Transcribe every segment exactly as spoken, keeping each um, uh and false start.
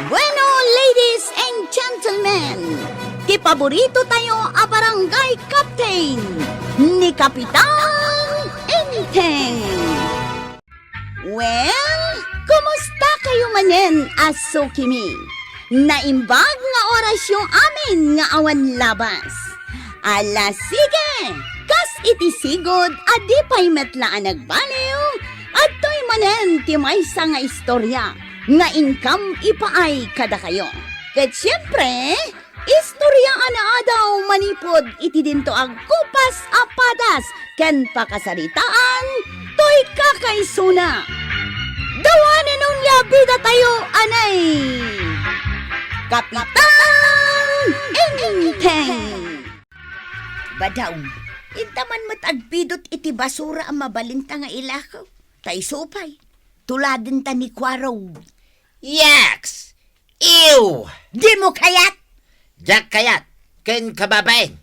Bueno, ladies and gentlemen, ti paborito tayo a barangay captain, ni Kapitan Enteng. Well, kumusta kayo manen a sukimi? Naimbag nga orasyo amin nga awan labas. Ala, sige! Kas iti sigud a di pay met la a nagbaliw, adtoy manen ti maysa nga istorya nga inkam ipaay kadakayo. Ket siempre, istorya a naadaw manipud iti dinto a gupas a padas ken pakasaritaan toy kakaisuna. Dawanen unay a bidatayo, anay! Kapitan Enteng! Badaw, inta man met agpidot iti basura a mabalinta nga ilako. Ta isu pay, tuladenta ni Kuarog. Yaks! Ew! Dimo kayat? Diak kayat, ken kababain.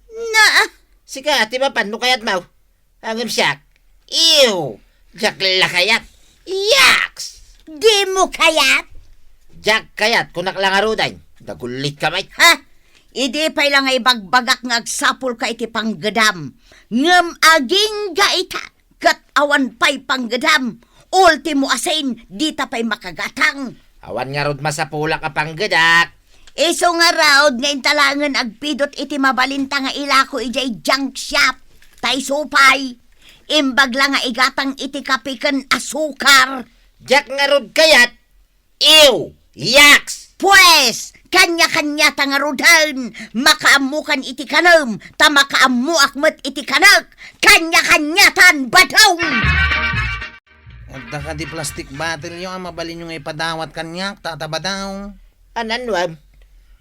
Na, sika, ti mapan no kayatmo. Ngem siak, ew, diak la kayat. Yaks! Dimo kayat? Diak kayat, kunak la ngaruden. Dagullitka met. Ha? Idi pay la nga ibagbagak nga agsapulka iti panggedam, ngem agingga ita, ket awan pay panggedam, ultimo asin, dita pay makagatang. Awan ngarud masapulak a panggedak. Isu ngarud nga inta laengen agpidot iti mabalinta nga ilako idiay junk shop. Ta isu pay, imbag la nga igatang iti kape ken asukar. Diak ngarud kayat. Ew, yaks! Pues, kanya-kaniata ngaruden, makaammokan iti kanem, ta makaammoak met iti kanek, kanya-kaniatan, Badaw! Adda kadi plastic bottle-yo a mabalinyo nga ipadawat kaniak, Tata Badaw? Anan, Wam?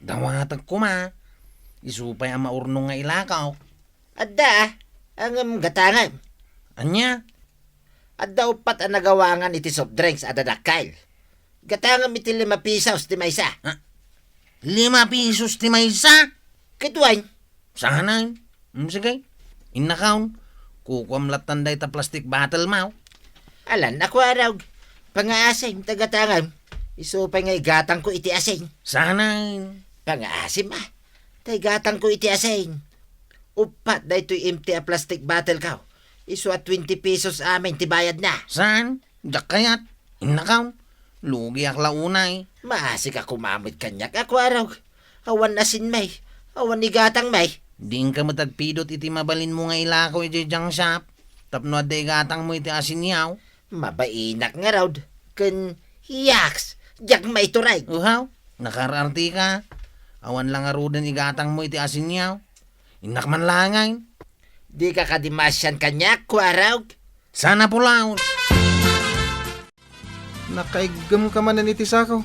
Dawatek koma. Isu pay a maurnong nga ilakaw. Adda, a, ngem gatangem. Ania? Adda uppat a nagawangan iti soft drinks a dadakkel. Gatangem iti lima pesos ti maysa. Ha? Lima pesos ti maysa? Ket wen. Saan? Mm, sige. Innakon. Kukuam lattan dayta plastic bottle-mo. Alan, a Kuarog. Pangaasim ta gatangem. Isu pay nga igatangko iti asin. Saan? Pangaasim, a. Ta igatangko iti asin. Uppat daytoy empty a plastic bottle-ko. Isu a twenty pesos amin ti bayadna. Saan? Diak kayat. Innakon. Lugiak la unay. Maasik a kumamit kaniak a Kuarog. Awan asinmi. Awan igatangmi. Dinka met agpidot iti mabalinmo nga ilako idiay junk shop. Tapno adda igatangmo iti asinyo. Mabainak ngarud. Ken, yaks, diak maitureg. Uhaw, nakaar-artika. Awan la ngaruden igatangmo iti asinyo. Innak man laengen. Dika kadi maasian kaniak, Kuarog? Sana pulaw. Nakaiggem ka manen iti sako.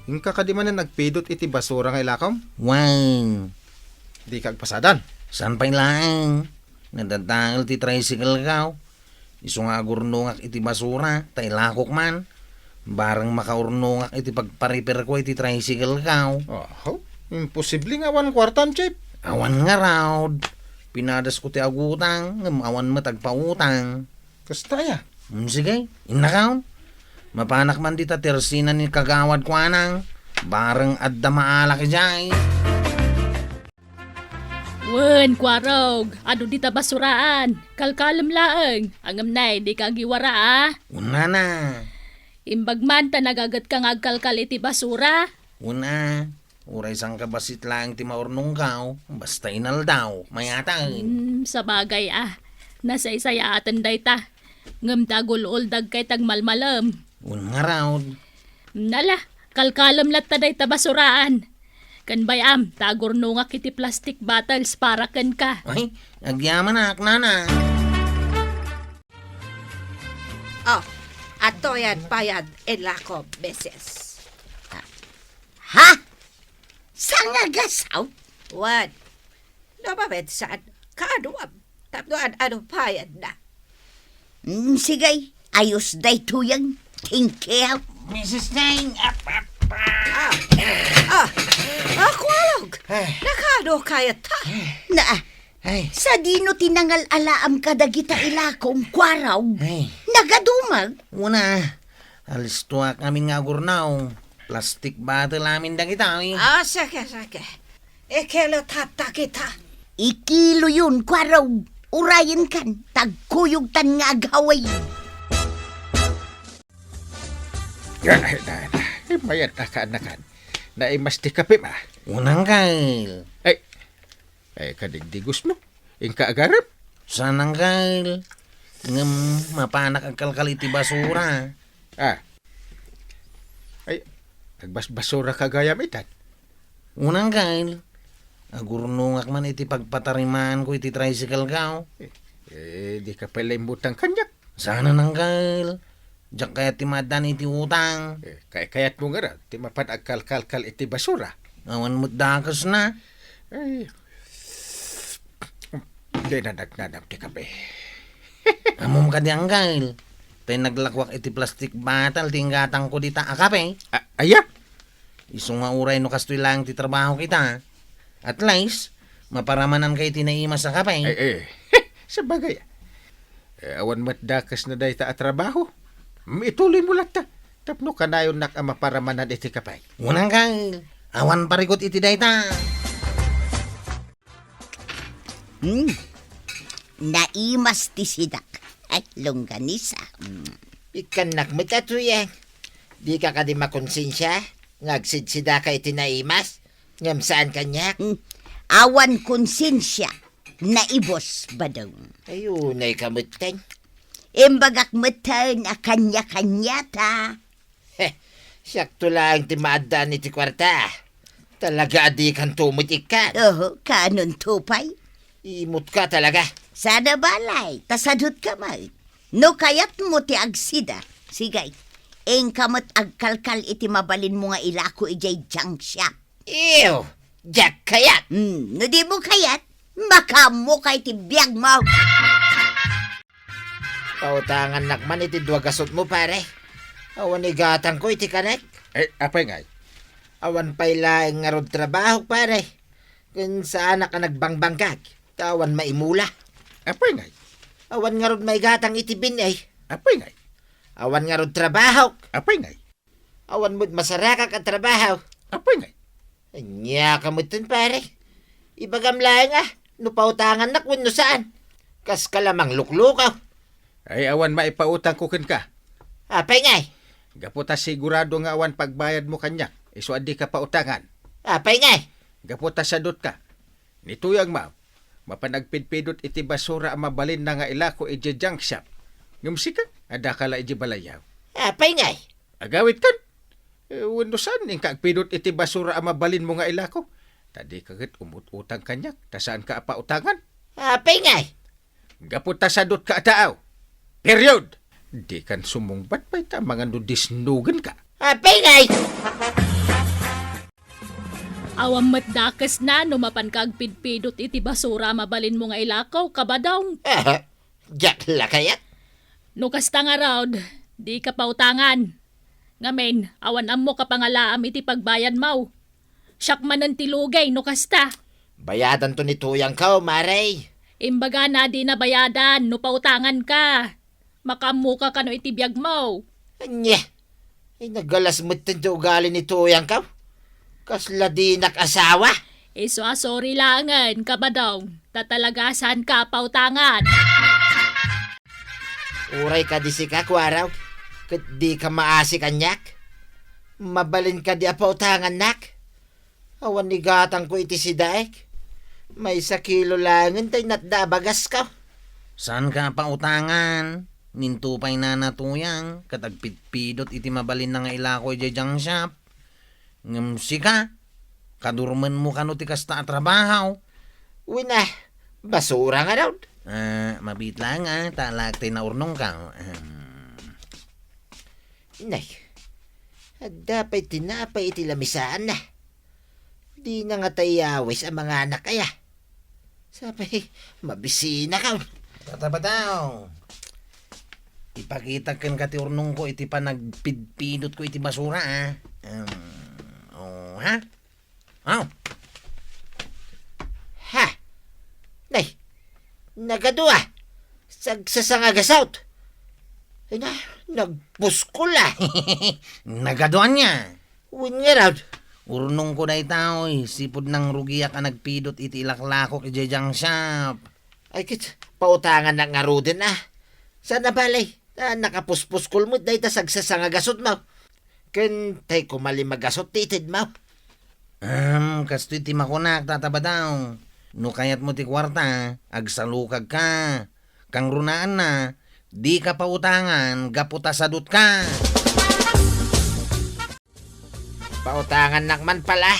Inka kadi manen agpidot iti basura nga ilakom? Wen. Dika agpasadan? Saan pay laeng? Nadadael ti tricycle-ko. Isu nga agurnongak iti basura, ta ilakok man. Bareng makaurnongak iti pagpariperko iti tricycle-ko. Aho, imposible nga awan kuartam, Chief. Awan ngarud. Pinadasko ti agutang, ngem awan met agpautang. Kasta aya? Hmm, sige, innakon. Mapanak man dita tersina ni kagawad kuanang. Bareng adda maalak idiay. Wen, Kuarog, adu dita basuraan. Kalkalem laeng. Ngem nay, dika agiwara, a. Unana. Imbag man ta nagagetka nga agkalkal iti basura. Una, uray sangkabassit laeng ti maurnongko, basta inaldaw, mayat. Hmm, sabagay, a. Nasaysayaaten dayta. Ngem ta agul-uldag kay tagmalmalem. Wen ngarud. Nala, kalkalem latta dayta basuraan. Ken bay-am, ta agurnongak iti plastic bottles para kenka. Ay, agyamanak, nana. Oh, adtoy a bayad, ilako, misis. Ha? Sangagasaw? Wen. No, mabet saan? Kaaduam. Tapno ad-adu payadna. Mm, sige. Ayos daytoyen. Thank you. Misis Neng, ap, ap, ap. Ah, ah, ah, Kuarog. Ay. Nakaadu kayat ta? Ay. Na, ay. Sadino ti nangal-alaam kadagita ilakom, Kuarog? Ay. Nagadumek? Una, alistoak amin nga agurnong. Plastic bottle amin dagita, eh. Ah, sige, sige. Ikilo tatta kita. Ikiloyon, kuaro. Urayen kan, tagkuyog tan nga agaway. Ay, na, na. Ay, mayat a kaanakan. Naimas ti kape, ma. Unang kail. Ay, ay, kadigdigos mo. Inka agarem? Sanang kail. Ngem, mapanak agkalkal iti basura. Ah. Ay, agbasbasura ka gayam itan. Unang kail. Agurnongak man iti pagpatarimaanko iti tricycle ko. Eh, eh, di ka pala imbutang kaniak. Sana nang kail. Diak kayat ti maaddaan iti utang. Eh, kay-, kayat mo nga ra, ti mapan agkalkalkal iti basura. Awan met dakes na. Ay. Di na nagnanam ti kape. Ammom kadi, Anggail? Tay naglakuak iti plastic bottle ti inggatangko dita a kape. A-, aya? Isu nga uray no kastoy laeng ti trabaho kita. At least, maparamanan kay ti naimas a kape. Ay, eh. Sabagay. Eh, awan met dakes na dayta a trabaho. Mm, ituloy mo latta. Tapno kanayonnak a maparamanan iti kape. Unang, Anggail. Awan parikut iti dayta. Hmm. Naimas ti sidak. Ay, longganisa. Hmm. Ikkannak met a, Tuyang. Dika kadi makonsensia nga agsidsidaka iti naimas ngem saan kaniak? Hmm. Awan konsensia, naibus, Badong. Ay, unay ka metten. Imbagak metten a kanya-kaniata. Heh, siakto laeng ti maaddaan iti kuarta. Talaga a dikanto met ikkan. Oho, kaanonto pay? Imotka talaga. Sana balay, ta sadutka met. No kayatmo ti agsida, sige, inka met agkalkal iti mabalinmo nga ilako idiay junk shop. Ew, diak kayat. Hmm, no dimo kayat, makaammoka iti biagmo. Pautangannak man iti dua gasutmo, pare. Awan igatangko iti kanek. Eh, apay ngay? Awan pay laeng ngarud trabahok, pare. Ken saanak a nagbangbangkag, ta awan maimula. Apay ngay? Awan ngarud maigatang iti bin-i. Apay ngay? Awan ngarud trabahok. Apay ngay? Awan met masarakak a trabaho. Apay ngay? Ania ka metten, pare? Ibagam laeng a no pautangannak wenno saan. Kaska la mangluklukaw. Ay, awan maipautangko kenka. Apay ngay? Gapu ta sigurado nga awan pagbayadmo kaniak, isu a dika pautangan. Apay ngay? Gapu ta sadutka. Ni Tuyang, ma'am, mapan agpidpidot iti basura a mabalinna nga ilako idiay junk shop. Ngem sika, addaka la idiay balayyo. Apay ngay? Agawidkan. Eh, wenno saan, inka agpidot iti basura a mabalinmo nga ilako. Ta dika ket umut-utang kaniak, ta saanka a pautangan. Apay ngay? Gapu ta sadutka a tao. Period! Dikan sumungbat pay ta amangan no disnogenka. Apay ngay? Awan met dakesna no mapanka agpidpidot iti basura a mabalinmo nga ilako, Kabadong. Aha, diak la kayat. No kasta ngarud, dika pautangan. Ngamin, awan ammok a pangalaam iti pagbayadmo. Siak manen ti lugay no kasta. Bayadanto ni Tuyangko, mare. Imbagana a dina bayadan no pautanganka. Makaammoka kano iti biagmo. Ania? Ay, nagalas metten ti ugali ni Tuyangko. Kasla dinak asawa. Isu a sorry laengen, Kabadong, ta talaga saanka a pautangan. Uray kadi sika, kuaraw, ket dika maasi kaniak. Mabalin kadi a pautangannak. Awan igatangko iti sidaek. Maysa kilo laengen tay natda a bagasko. Saanka a pautangan? Ninto pay nana Tuyang, ket agpidpidot iti mabalinna nga ilako idiay junk shop. Ngem sika, kadurmenmo kano ti kasta a trabaho? Wen a, basura ngarud. Ah, mabiit laeng a, ta alaek ti naurnongko. Ahem. Nay, adda pay tinapay iti lamisaanna. Dina ngata iyawis a manganak aya. Sapay, mabisinaka. Tata Badong, ipakitak kenka ti urnongko iti panagpidpidotko iti basura, a. Em, o, ha? Aw. Ha? Nay, nagadua. Sagsasangagasaw. Ay na, nagpuskol a. Nagadua ania? Wen ngarud. Urnongko dayta, oy, sipud nangrugiak a nagpidut iti ilaklakok idiay junk shop. Ay, ket, pautangannak ngaruden, a. Saan a bale, a, nakapuspuskolmo dayta sagsasanga gasutmo. Ken tay kumalim a gasut ti itedmo. Ahem, kastoy ti makunak, Tata Badong. No kayatmo ti kuarta, agsalukagka. Kangrunaanna, dika pautangan gapu ta sadutka. Pautangannak man pala.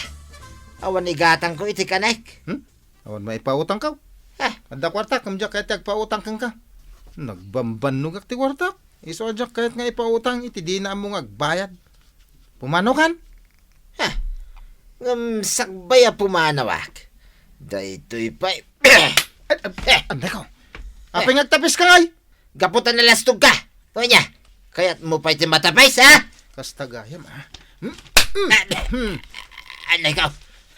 Awan igatangko iti kanek. Hmm? Awan maipautangko? Ah. Adda kuarta, ngem diak kayat ti agpautang kenka. Nagbambannogak ti kuarta. Isu a diak kayat nga ipautang iti dina ammo nga agbayad. Pumanokan? Ha? Ngem sakbay a pumanawak. Daytoy pay. Ay, ay, ay, anay ko. Apay nga agtapis ka ngay? Gapu ta nalastog ka. O ania, kayatmo pay ti matapis, ha? Kasta gayam, ha? Hmm? Ah, hmm. Anay ko.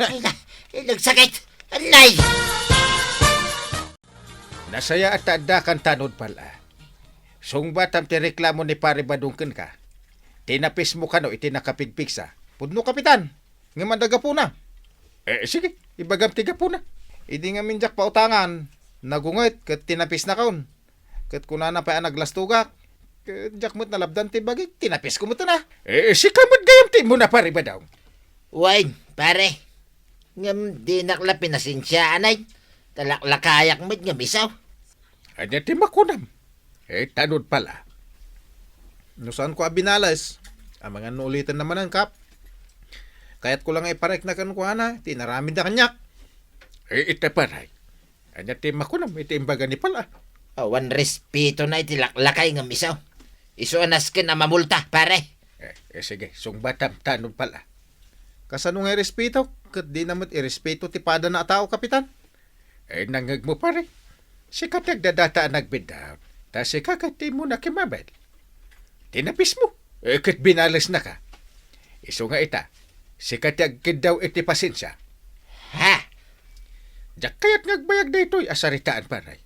Ay, na, nagsakit. Anay! Nasayaat ta addakan tanod pala. Sungbatam ti reklamo ni Pare Badong kenka. Tinapismo kano iti nakapigpigsa. Pudno, Kapitan. Ngem adda gapuna. Eh, sige, ibagam ti gapuna. Idi ngamin diak pautangan, nagunget ket tinapisnakon. Ket kunana pay a naglastogak. Ket diak met nalabdan ti bagik, tinapisko met na. Eh, sika met gayam ti immuna, Pare Badong. Wen, pare. Ngem dinak la pinasensiaan, ay. Talaklakayak met ngem isu. Ania ti makunam? Eh, tanod pala. No saanko a binales, amangan no uliten na manen, Kap. Kayatko la nga iparikna kenkuana ti inaramidna kaniak. Eh, ita, pare. Ania ti makunam iti imbaga ni Pala? Awan respetona iti laklakay ngem isu. Isu a nasken a mamulta, pare. Eh, eh, sige, sungbatam tanod pala. Kasano nga irespeto? Ket dina met irespeto ti padana a tao, Kapitan. Eh, nangngegmo, pare. Sika ti agdadata a nagbiddaw. Ta sika ket ti immuna kimmabel. Tinapismo. Eh, ket binalesnaka. Isu nga ita, sika ti agkiddaw iti pasensia. Ha? Diak kayat nga agbayag daytoy a saritaan, pare.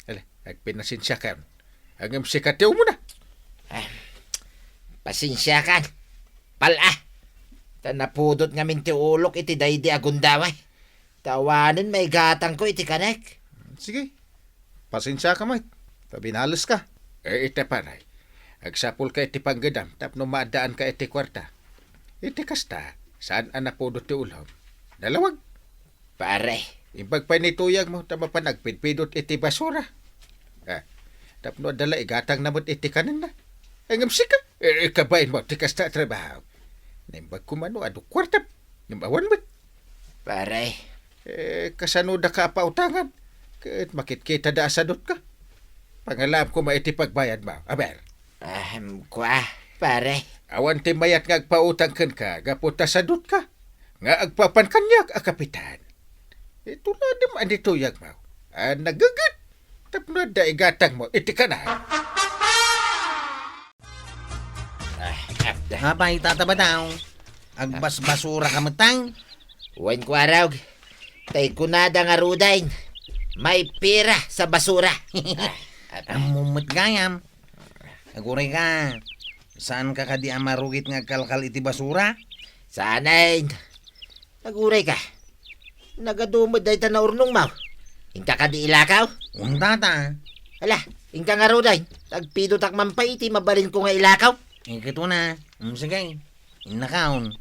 Ala, agpinasensiakan. Ngem sika ti umuna. Ah, pasensiakan. Pala. Ta napudot ngamin ti ulok iti daydi a gundaway. Ta awanen maigatangko iti kanek. Sige. Pasensiaka met. Ta binaleska. Eh, ita, pare. Agsapulka iti panggedam tapno maaddaanka iti kuarta. Iti kasta, saan a napudot ti ulom. Nalawag. Pare. Imbag pay ni tuyagmo ta mapan agpidpidot iti basura. Ah, tapno adda la igatangna met iti kanenna. Ngem sika, eh, kabainmo ti kasta a trabaho. Naimbag koma no adu kuartam. Ngem awan met. Pare. Eh, kasano daka a pautangan? Ket makitkitada a sadutka. Pangalaam koma iti pagbayadmo. Aber. Ahem, kua, pare. Awan ti mayat nga agpautang kenka gapu ta sadutka nga agpapan kaniak a kapitan. Ituladem a ni tuyagmo a nageget tapno adda igatangmo iti kanan. Ah, ah, ah. Apay, Tata Badong, agbasbasuraka met tay? Wen, kuarog. Tay kunada ngaruden, maipira sa basura. Ah, ah, ah. Ammom met gayam. Agurayka, saanka kadi a marugit nga agkalkal iti basura? Saanen. Agurayka. Nagadu met dayta naurnongmo. Inka kadi ilakaw? Wen, Tata. Ala, inka ngaruden. Agpidotak man pay iti mabalinko nga ilakaw. Iket una. Mm, sige. Innakaon.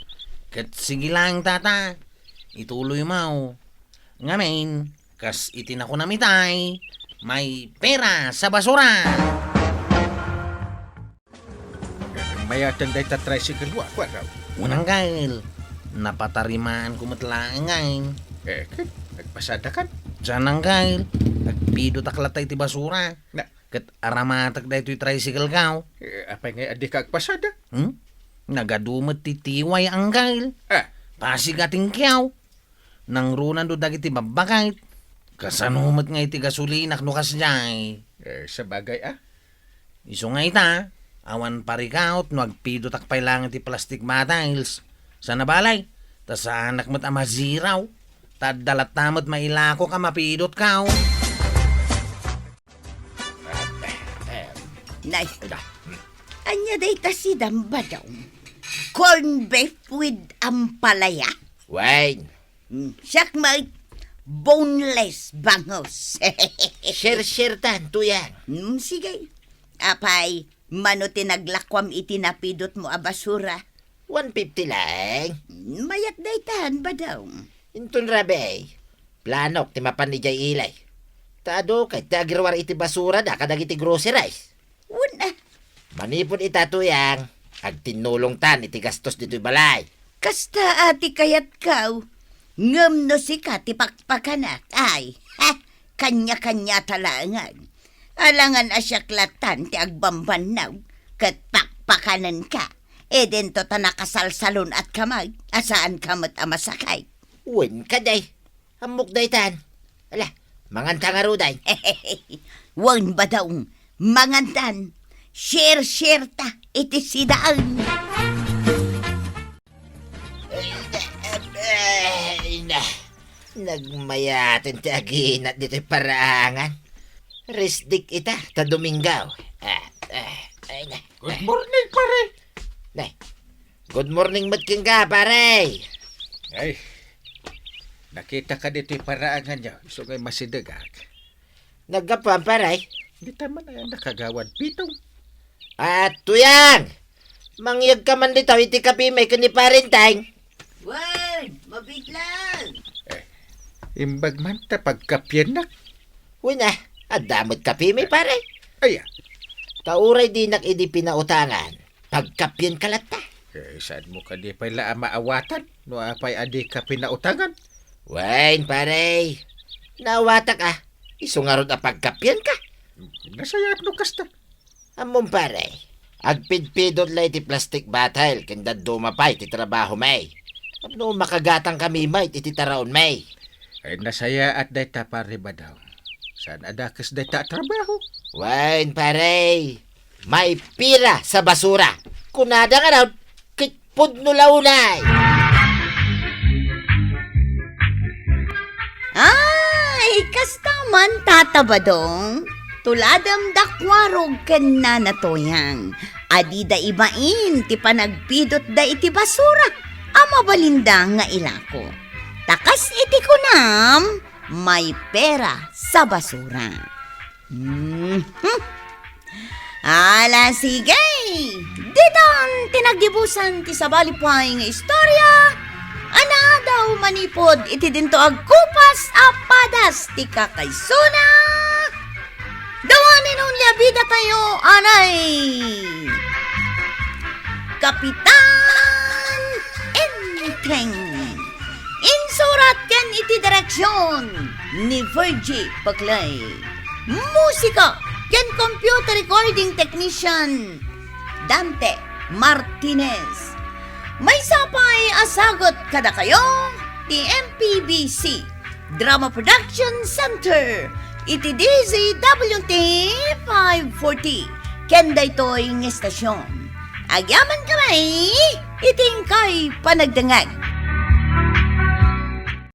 Ket sige laeng, Tata. Ituloymo. Ngamin, kas iti nakunam itay, maipira sa basura. Mayatan dayta tricycle-mo, kuarog. Wen, Angkel. Napatarimaanko met laeng, Angkel. Eh, ket, agpasadakan? Saan, Angkel. Agpidotak latta iti basura. Na. Ket aramatek daytoy tricycle-ko. Eh, apay nga addika agpasada? Hmm? Nagadu met ti tiway, Angkel. Ah. Pasig a tingkiaw. Nangrunando dagiti babbakit. Kasano met nga iti gasolinak no kasdiay? Eh, sabagay, ah. Isu nga ita, awan parikaut no agpidotak pay laeng iti plastic bottles. Saan a bale, ta saanak met a maziraw. Ta adda latta met mailakok a mapidotko. Nay, ania dayta si Dambadong? Corn beef with ampalaya? Wen. Hmm, siak met, boneless bangus. Share-share tan, Tuyang. Hmm, sige. Apay, mano ti naglakuam iti napidotmo a basura? One fifty laeng. Hmm, mayat daytan, Badong. Inton rabii, planok ti mapan idiay ili. Ta adu ket ti agruar iti basurada kadagiti groceries. Wen a. Manipud ita, Tuyang, agtinnulongtan iti gastos ditoy balay. Kasta a ti kayatko, ngem no sika ti pakpakanak, ay, ha, kanya-kanyata laengen. Alangan a siak lattan ti agbambannog, ket pakpakanenka. Idinto ta nakasalsalun-atka met, a saanka met a masakit. Wen kadi. Ammok daytan. Ala, manganta ngaruden. Wen, Badong, mangantan. Share-share ta iti sidaen. Ay, na. Nagmayaten ti aginat ditoy paraangan. Risdik ita, ta Domingo. Ah, ah, ay, na. Good morning, pare. Nay, good morning met kenka, pare. Ay, nakitaka ditoy paraanganyo, isu ngay masidegak. Naggapuam, pare? Dita man aya nakagawad pitong. Ah, Tuyang! Mangyegka man dita iti kape mi ken ni Parenteng. Wen, mabitlang! Eh, imbag man ta pagkapiennak. Wen a, adda met kape mi, pare. Aya. Ta uray dinak idi pinautangan, pagkapienka latta. Eh, saanmo kadi pay la a maawatan no apay a dika pinautangan? Wen, pare. Naawatak a. Isu ngarud a pagkapienka. Nasayaat no kasta. Ammom, pare, agpidpidot la iti plastic bottle ken dadduma pay ti trabaho mi. Tapno makagatangkami met iti taraon mi. Ay, nasayaat dayta, pare Badong. Saan a dakes dayta a trabaho? Wen, pare, may pera sa basura. Kunada ngarud, ket pudno la unay. Ay, kasta man, Tata Badong, tuladem da Kuarog ken Nana Toyang. A dida ibain ti panagpidotda iti basura a mabalinda nga ilako. Ta kas iti kunam, may pera sa basura. Mhm. Ala, sige! Ditan ti naggibusan ti sabali pay nga istorya a naadaw manipud iti dinto agkupas a padas ti kakaisuna. The one and only a bidatayo, anay! Kapitan Enteng. Insurat ken iti direksyon ni Virgie Paclay. Musika ken computer recording technician, Dante Martinez. Maysa pay a sagut kadakayo ti M P B C Drama Production Center iti D Z W T five forty ken daytoy nga estasyon. Agyaman kami iti inkay panagdengngeg.